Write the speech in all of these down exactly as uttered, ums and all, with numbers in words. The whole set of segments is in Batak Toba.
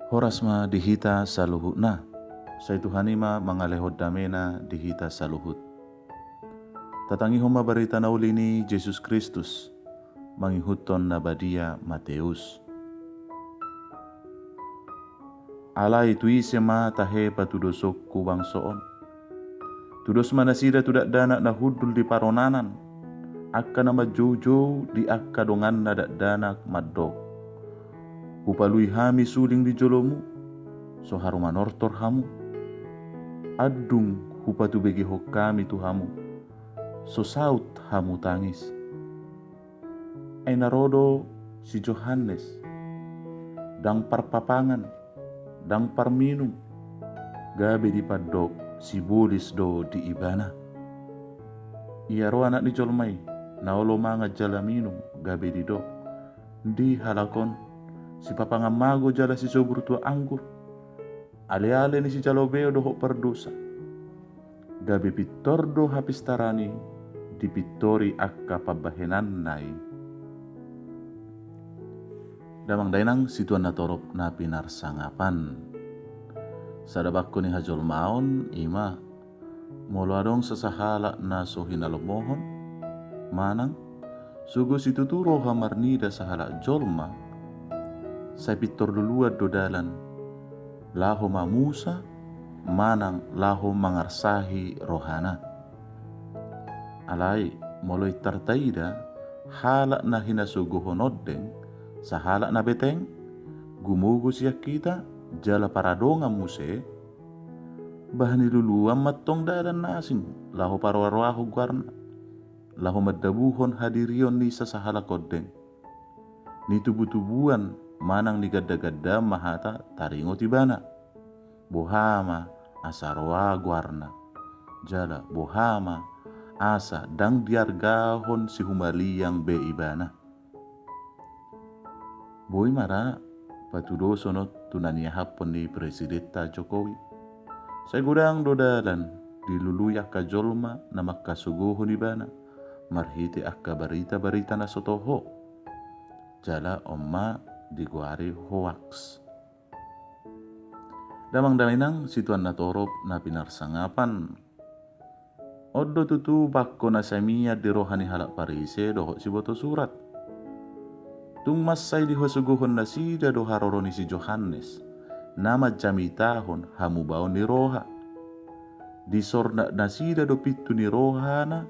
Horas ma di hita saluhutna. Sai Tuhan i ma mangalehon damena di hita saluhut. Tatangihon ma barita na uli ni Jesus Kristus mangihuthon na badia Mateus. Alai tu ise ma tahe patudosonku bangso on? Tudos ma nasida tu dakdanak na hundul di paronanan, angka na manjoujou di angka donganna dakdanak mandok: Hupalui hami suling di jolomu, so haru manortor hamu. Andung hupatubegehon hami tu hamu, so saut hamu tangis. Ai na ro do si Johannes, ndang parpapangan, ndang parminum, gabe dipandok sibolis do di ibana. Ia ro Anak ni jolma i, na olo mangan jala minum, gabe didok: Ndi halak on, sipapangan mago jala sisobur tua anggur, aleale ni sijalo beo dohot pardosa. Gabe pintor do hapistaran i dipintori angka pambahenanna i. Damang dainang situan na torop na pinarsangapan. Sada bangko ni hajolmaon i ma, molo adong sasahalak na so hinalomohon manang sogo situtu roha marnida sahalak jolma, sai pintor luluan do dalan laho mamusa manang laho mangarsahi rohana. Alai molo intar taida halak na hinasogohon ondeng sahalak na beteng, gumogo sian hita jala paradongan muse, bahen i luluan mantong dalan na asing laho paroaroahon goarna, laho mandabuhon hadirion ni sasahalak ondeng. Ni tubutubuan manang ni gandagandaan ma hata taringot ibana. Boha ma asa roa goarna, jala boha ma asa ndang diargahon sihumaliang be ibana. Boi ma ra patudoson on tu na niahaphon ni Presidenta Jokowi. Sai godang do dalan dilului angka jolma na mangkasogohon ibana marhite angka barita-barita na so toho. Jala on ma digoari hoaks. Damang dainang situan na torop na pinarsangapan. On do tutu bangko na sai mian di roha ni halak Parise dohot siboto surat. Tung mansai dihasogohon nasida do haroro ni si Johannes na manjamitahon hamubaon ni roha. Disornak nasida do pintu ni rohana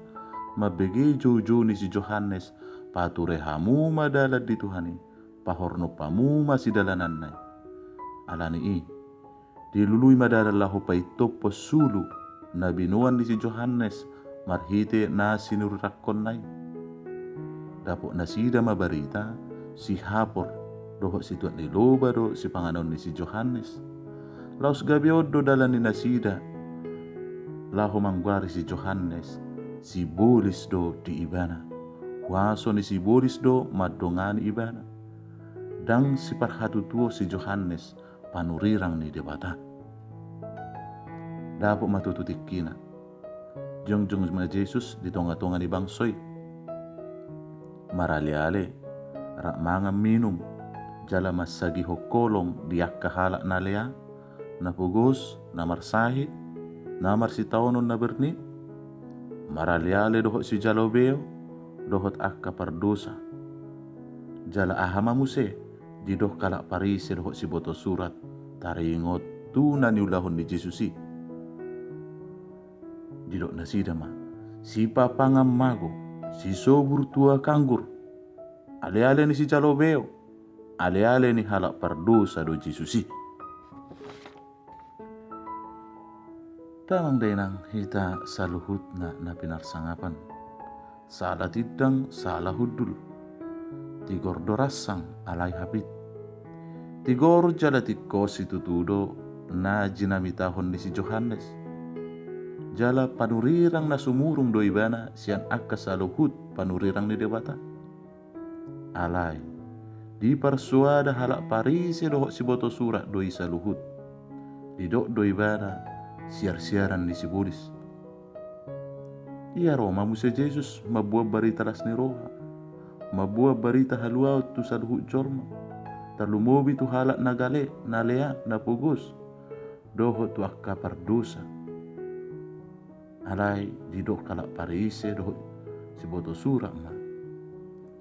mambege joujou ni si Johannes: Pature hamu ma dalan di Tuhan i, pahornop hamu ma sidalananna i. Alani i dilului ma dalan laho paintophon sulu na binoan ni si Johannes marhite na sinurirangkonna i. Dapot nasida ma barita sihapor dohot situak ni loba do sipanganon ni si Johannes. Laos gabe on do dalan ni nasida laho manggoari si Johannes sibolis do di ibana. Huaso ni sibolis do mandongani ibana. Ndang siparhatutuo si Johannes panurirang ni Debata. Dapot ma tutu tingkina. Jongjong ma Jesus di tongatonga ni bangso i, maraleale, rap mangan minum, jala mansagihon holong di angka halak na lea, na pogos, na marsahit, na marsitaonon na bernit, maraleale dohot sijalo beo, dohot angka pardosa. Jala aha ma muse didok halak Parise dohot siboto surat taringot tu na niulahon ni Jesus i? Didok nasida ma: Sipapangan mago, sisobur tua anggur, aleale ni sijalo beo, aleale ni halak pardosa do Jesus i. Damang dainang hita saluhutna na pinarsangapan. Sala tindang, sala hundul. Tigor do ransang, alai hapit. Tigor jala tingkos situtu do na jinamitahon ni si Johannes. Jala panurirang na sumurung do ibana sian angka saluhut panurirang ni Debata. Alai diparsoada halak Parise dohot siboto surat do i saluhut. Didok do ibana siarsiaran ni sibolis. Ia ro ma muse Jesus mamboan barita las ni roha, mamboan barita haluaon tu saluhut jolma. tarlumobi tu halak na gale, na lea, na pogos, dohot tu angka pardosa. Alai didok halak Parise dohot siboto surat ma: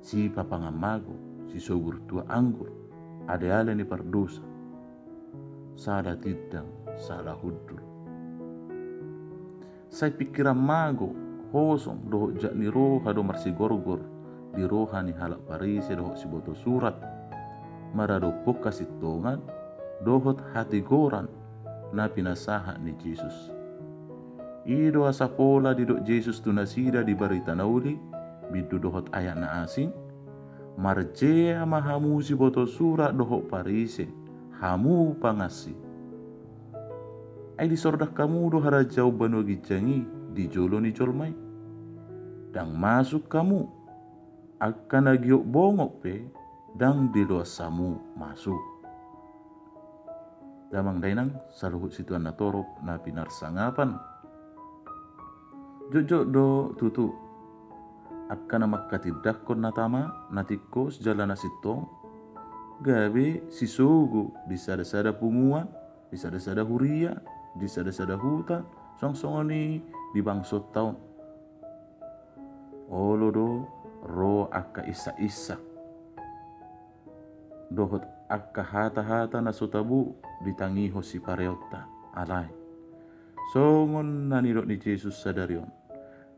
Sipapangan mago, sisogur tuak anggur, aleale ni pardosa, sada tindang, sada hundul. Sai pingkiran mago, hosong dohot jat ni roha do marsigorgor di roha ni halak Parise dohot siboto surat, maradophon hasintongan dohot hatigoran na pinasahat ni Jesus. I do asa pola didok Jesus tu nasida di Barita na Uli, bindu dohot ayat na asing: Marjea ma hamu siboto surat dohot Parise, hamu pangansi! Ai disordah hamu do harajaon banua ginjang i di jolo ni jolma i. Ndang masuk hamu, angka na giot bongot pe ndang diloas hamu masuk. Damang dainang saluhut situan na torop na pinarsangapan. Jotjot do tutu angka na mangkatindangkon na tama, na tingkos jala na sintong, gabe sisogo di sada-sada punguan, di sada-sada huria, di sada-sada huta, songon-songon i di bangsonta on. Olo do ro angka insak-insak dohot angka hata-hata na so tabo ditangihon sipareonta. Alai songon na nidok ni Jesus sadari on,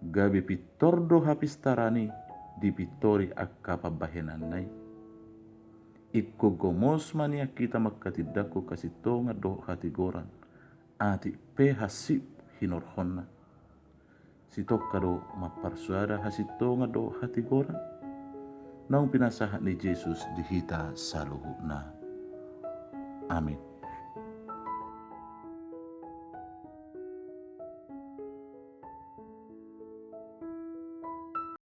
gabe pintor do hapistaran i dipintori angka pambahenanna i. Ingkon gomos ma nian hita mangkatindangkon hasintongan dohot hatigoran, atik pe hansit hinorhonna. Sitongka do mamparsoada hasintongan dohot hatigoran naung pinasahat ni Jesus di hita saluhutna. Amin.